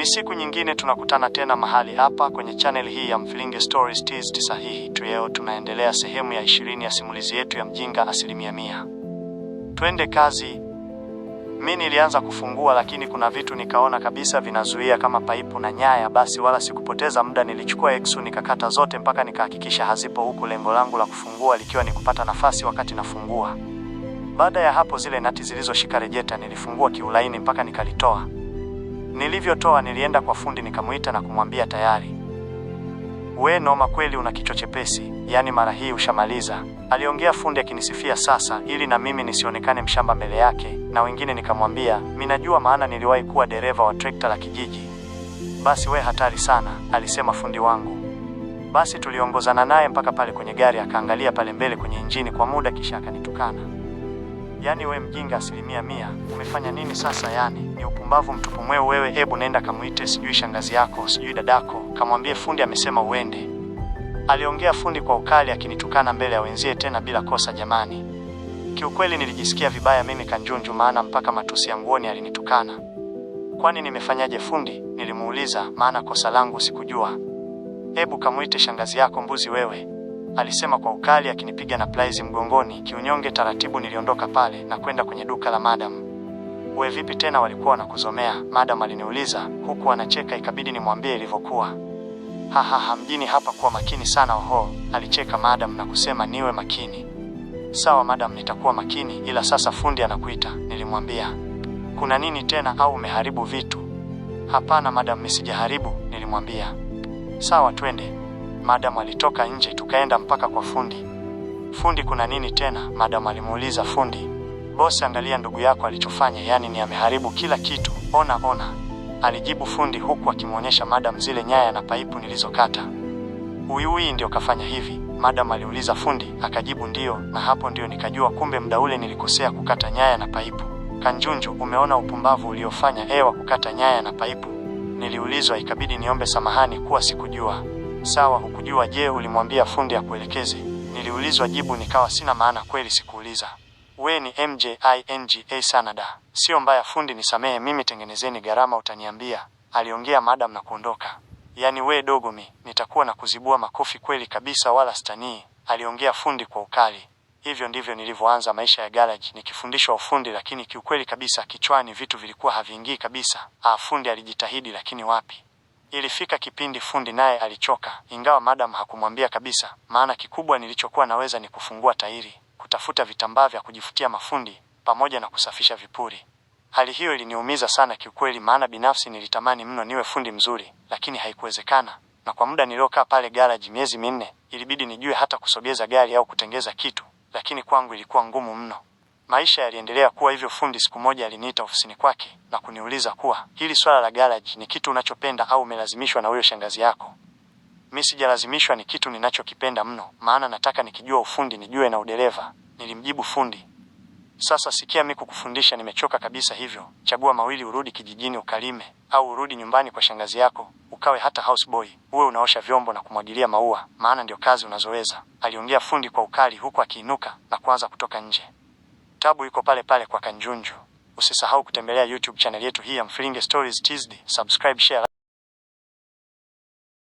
Ni siku nyingine tunakutana tena mahali hapa kwenye channel hii ya Mfilinge Stories TZ sahihi. Leo tunaendelea sehemu ya 20 ya simulizi yetu ya Mjinga 100%. Twende kazi. Mi nilianza kufungua, lakini kuna vitu nikaona kabisa vinazuia kama paipu na nyaya. Basi wala sikupoteza muda, nilichukua eksu nikakata zote mpaka nikahakikisha hazipo, huku lengo langu la kufungua likiwa ni kupata nafasi wakati nafungua. Baada ya hapo, zile nati zilizoshika rejeta nilifungua kiulaini mpaka nikalitoa. Nilivyotoa nilienda kwa fundi nikamuita na kumwambia tayari. We noma kweli, una kichwa chepesi, yaani mara hii ushamaliza, aliongea fundi akinisifia sasa, ili na mimi nisionekane mshamba mbele yake na wengine. Nikamwambia minajua, maana niliwahi kuwa dereva wa trekta la kijiji. Basi we hatari sana, alisema fundi wangu. Basi tuliongozana naye mpaka pale kwenye gari, akaangalia pale mbele kwenye injini kwa muda, kisha akanitukana. Yaani we mjinga 100%, umefanya nini sasa? Yani ni upumbavu mtupu mweu wewe. Hebu nenda kamuite, sijui shangazi yako, sijui dadako, kamwambie fundi amesema uende. Aliongea fundi kwa ukali akinitukana mbele ya wenzie, tena bila kosa. Jamani, kiukweli nilijisikia vibaya mimi Kanjunju, maana mpaka matusi ya nguoni alinitukana. Kwani nimefanyaje fundi? Nilimuuliza, maana kosa langu sikujua. Hebu kamuite shangazi yako mbuzi wewe, alisema kwa ukali akinipiga na plaizi mgongoni. Kiunyonge taratibu niliondoka pale na kwenda kwenye duka la madam. We vipi tena, walikuwa wanakuzomea? Madam aliniuliza huku anacheka, ikabidi nimwambie ilivyokuwa. Hahaha, mjini hapa kuwa makini sana oho, alicheka madam na kusema niwe makini. Sawa madam, nitakuwa makini, ila sasa fundi anakuita, nilimwambia. Kuna nini tena, au umeharibu vitu? Hapana madam, nisijaharibu, nilimwambia. Sawa, twende. Madam alitoka nje, tukaenda mpaka kwa fundi. Fundi, kuna nini tena? Madam alimuuliza fundi. Bosi, angalia ndugu yako alichofanya, yani ni ameharibu kila kitu, ona ona, alijibu fundi huku akimwonyesha madam zile nyaya na paipu nilizokata. Uyui ndio kafanya hivi? Madam aliuliza fundi, akajibu ndio, na hapo ndio nikajua kumbe muda ule nilikosea kukata nyaya na paipu. Kanjunju, umeona upumbavu uliofanya ewa kukata nyaya na paipu? Niliulizwa, ikabidi niombe samahani kuwa sikujua. Sawa, hukujua. Je, ulimwambia fundi akuelekeze? Niliulizwa jibu nikawa sina maana, kweli sikuuliza. We ni mjinga sana da. Sio mbaya fundi, nisamehe mimi, tengenezeni gharama utaniambia, aliongea madam na kuondoka. Yaani we dogo, mi nitakuwa na kuzibua makofi kweli kabisa, wala stanii, aliongea fundi kwa ukali. Hivyo ndivyo nilivyoanza maisha ya garage nikifundishwa ufundi, lakini kiukweli kabisa kichwani vitu vilikuwa haviingii kabisa. Ah, fundi alijitahidi, lakini wapi. Ilifika kipindi fundi naye alichoka, ingawa madam hakumwambia kabisa, maana kikubwa nilichokuwa naweza ni kufungua tairi, kutafuta vitambaa vya kujifutia mafundi, pamoja na kusafisha vipuri. Hali hiyo iliniumiza sana kiukweli, maana binafsi nilitamani mno niwe fundi mzuri, lakini haikuwezekana. Na kwa muda niliokaa pale garage miezi 4, ilibidi nijue hata kusogeza gari au kutengeza kitu, lakini kwangu ilikuwa ngumu mno. Maisha yaliendelea kuwa hivyo. Fundi siku moja aliniita ofisini kwake na kuniuliza kuwa hili swala la garage ni kitu unachopenda au umelazimishwa na huyo shangazi yako? Mi sijalazimishwa, ni kitu ninachokipenda mno, maana nataka nikijua ufundi nijue na udereva, nilimjibu fundi. Sasa sikia, mi kukufundisha nimechoka kabisa, hivyo chagua mawili, urudi kijijini ukalime au urudi nyumbani kwa shangazi yako ukawe hata houseboy, uwe unaosha vyombo na kumwagilia maua, maana ndio kazi unazoweza, aliongea fundi kwa ukali, huku akiinuka na kuanza kutoka nje. Tabu iko pale pale kwa Kanjunju. Usisahau kutembelea YouTube channel yetu hii ya Mfilinge Stories TZ, subscribe, share.